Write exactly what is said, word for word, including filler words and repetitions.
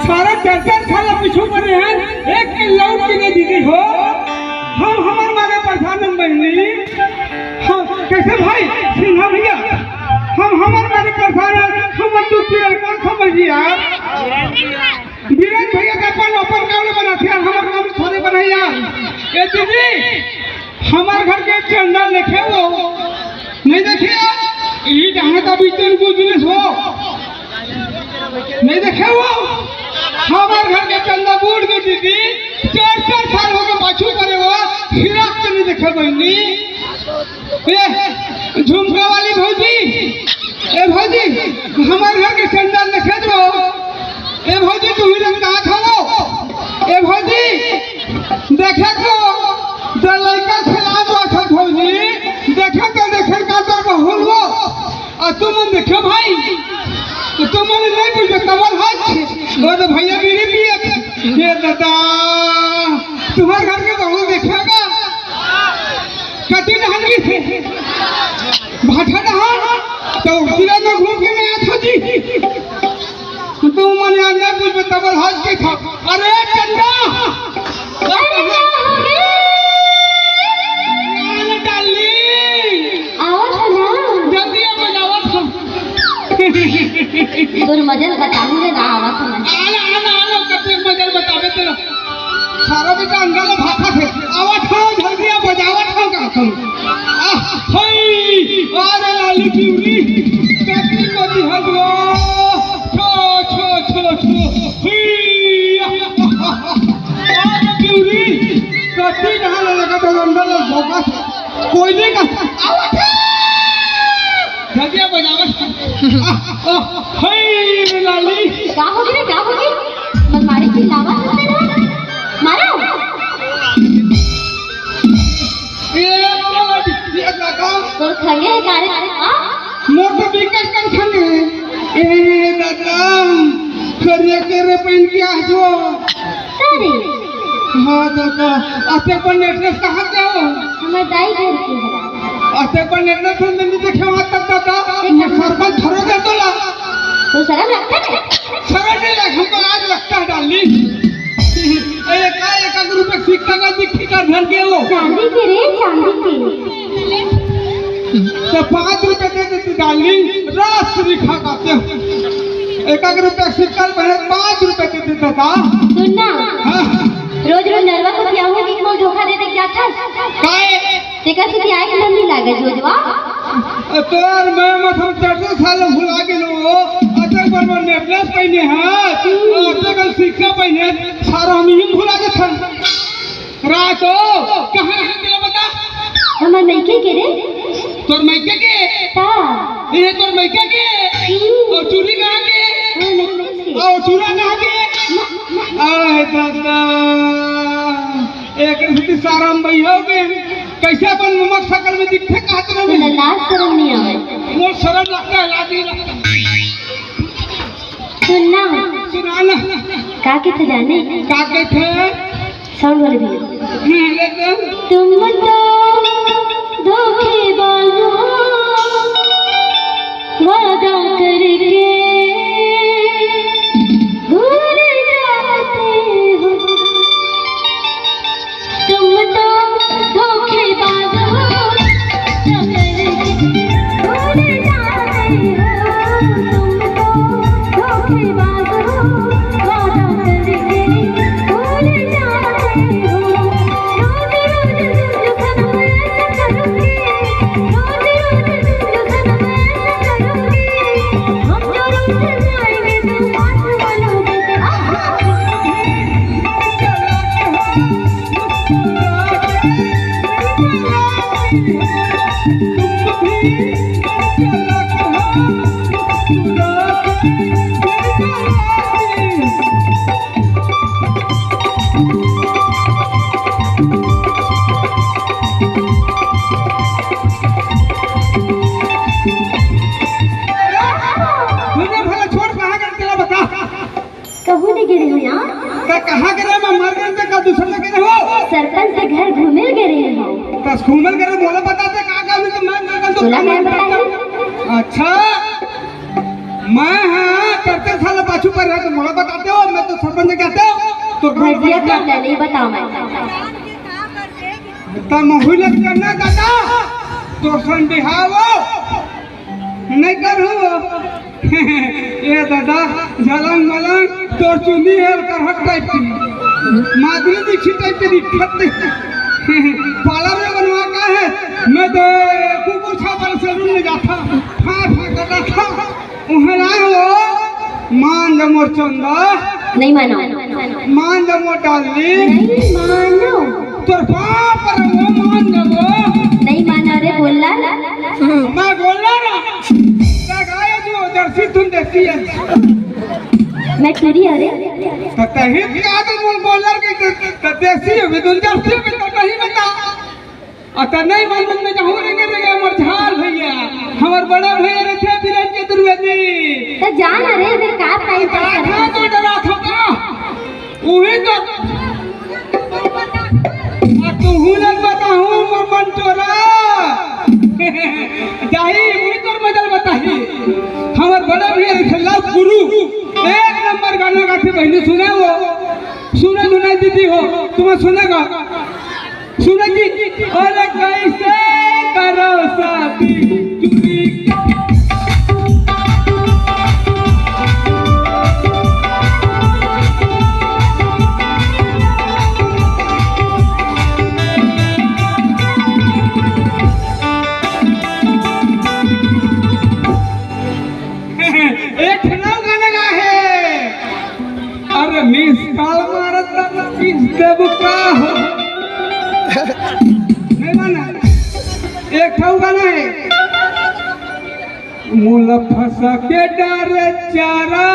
सारा चार चार साल पीछू परे हैं, एक के लौट के नहीं दीदी हो। हम हमर मारे परेशान हम बहनी। हाँ, कैसे भाई सिन्हा भैया, हम हमर मारे परेशान हैं, हम दुख पीड़ा कौन समझ यार। बीरेन भैया का अपन अपन काम बनाथे यार, हमर काम थोड़े बनाई यार। ए दीदी, हमर घर के चंदा देखे हो, नहीं देखे यार? ई जहाँ का बीच में बुझलिस हो, नहीं देखे हो? हमर घर के चंदा बूढ़ के दीदी, चार चार साल हो गए पाछू करे हो, फिर आज तो नहीं देखे बहनी। ए, झुमका वाली भौजी, ए भौजी, हमर घर के चंदा देखे तो। ए भौजी, तू ही रंग कहा था वो? ए भौजी, देखे तो, दे लइका खेला जो था भौजी, देखे तो, देखे का तो बहुल वो। आ तुम मन देखे भाई, तो तुम मन नहीं बुझे कमल हाथ, वो तो भैया बीड़ी पिए थे। ये दादा, तुम्हारे घर के बहू देखेगा? कटी नहंगी थे, भाटा नहा, तो उड़तीला में घूम के मैं आया था जी। तो मैंने अंदर कुछ तबल हंस के था। अरे चंदा! अरे क्या हो गया? अरे डार्लिंग! आओ तो ना। जल्दी आओ, मैं आवत हूँ। तोर मजल बताऊंगे ना, आवत हूँ मैं। आला, आला, आला, कते मजल बतावे तेरा। सारा बेटा अंदर ला भाखा थे। आवत हूँ, जल्दी आ, बजावत हूँ का तुम। आ, हई, अरे लाली पिउरी, कति कति हलवा। छो, छो, छो, छो। हुई। अरे पिउरी, कति कहाँ लगा तो अंदर ला भोगा। कोई नहीं का। आवत है। जल्दी आ, बजावत। आ, आ, हई रे लाली। का हो गे रे, का हो गे? मन मारे चिल्लावत हस तेला। मारो। ए, ए, ए, दादा। तोर खंगे हे का रे? आ? मोर तो बिकट कर खंगे हे। ए, दादा, करिया करे पहन के आ जो। का रे? हाँ, दादा, अतेक बन नेटलेस कहाँ के हो? हमर दाई घर के हरा। अतेक बन नेटलेस हम नहीं देखे वहाँ तक, दादा। देख, मोर सरपंच थोड़े दे तोला। तो शर्म लगता है? शर्म नहीं लग, हमको आज लगता है, डार्लिंग। ए, का एक आध रुपया सिक्का का दिख के कर धन के वो। चांदी के रे, चांदी के। तो पाँच रुपए दे देती डार्लिंग, रास लिखा गाते हो। एक आध रुपया सिक्का पहले पाँच रुपए दे देता था। सुन ना, हाँ। रोज रोज नरवा को पियाऊंगी कि मोल धोखा दे दे क्या था? काय? तेकर से कि आए के मन नहीं लागे जोजवा। तोर मैं मतलब चर्चा साल भुला गेलो। अतेक बड़ बड़ नेकलेस पहिने हस, अतेक बड़ सिक्का पहिने हस, सारा हम ही भुला जाथन। रातो, कहाँ है तेला बता? हमर मइके के रे। तोर मइके के? ता। ये तोर मइके के? हम्म। अउ चूरी कहाँ के? हमर मइके के। अउ चूरा कहाँ के? आय दादा, एक रिश्ते सारा हम भैया के। कैसे अपन ममक शकल में दिखथे कहत रहे? तेला लाज शरम नहीं आवे। वो शरम लगता है, लाज नहीं लगता। सुन ना। सुना ना। का कहिथे जाने? का कहिथे? साउंड वाले भैया। हम्म, एकदम। तुम तो धोखेबाज हो, वादा करके भूल जाते हो। तुम तो धोखेबाज हो, वादा करके भूल जाते हो। तुम तो धोखेबाज हो, वादा करके भूल जाते हो। रोज रोज तुम जो सनम ऐसा करोगे, रोज रोज तुम जो सनम ऐसा करोगे, हम जो रूठ जाएंगे तुम बात मानोगे। आहा! दुनिया भला छोड़, कहाँ गए तेला बता। कहूँ नहीं गे रहेंव यार। का कहाँ गे रहे? मैं मर गए तो का दूसर में गे रहे हो? सरपंच के घर घूमे गे रहेंव। बस घूमे गे रहे, मोला बता दे, कहाँ गए? तो मैं, मैं तो तोला काम क्या नहीं बताई? करता। अच्छा। मैं हाँ करते साला पाछू पर रहे तो मोला बताते हो, मैं तो सरपंच कहते हो तो भैया कर ले, नहीं बताओ मैं। तब महू लग करना दादा, तो सन बिहाव नहीं करू। ए दादा, झलंग मलंग तोर चुंदी हे, करहट टाइप की, माधुरी दीक्षित टाइप की दिखत। पार्लर में बनवा का है, मैं तो कुकुर छापा सैलून में जाता, हाँ हाँ करता था। उहला हो, मान जा मोर चंदा। नहीं मानो। मान जा मोर डार्लिंग। नहीं मानो। तोर पाँव पर वो मान जा वो। नहीं मानो रे, बोल ला। मैं बोल ला ना। लगाए जो जर्सी तुम देखती है। मैं टूरी अरे। तो तही का तो बोल बोल के तो देसी है, भी तुम जर्सी में तो नहीं बता। अतने मन में कहूँ रे के रे हमर झाल भैया, हमर बड़े भैया रहिथे बीरेन चतुर्वेदी। तो जा ना रे, फिर का टाइम पास कर। तो डरा थो का? उही तो। आ तुहू लग बताहूँ मोर मन चोरा। जाही, उही तोर मजल बताही। हमर बड़े भैया रहिथे लव गुरु। एक नंबर गाना गाथे बहिनी, सुने वो। सुने, सुने दीदी हो, तुम्हें सुनेगा। सुनो जी, अरे कैसे करो शादी दूरी का? एक ठो नवा गाना गा हे। अरे मिस कॉल मारत, किस देबू का हो? नहीं माना। एक ठो गाना है। मोला फंसा के डारे चारा।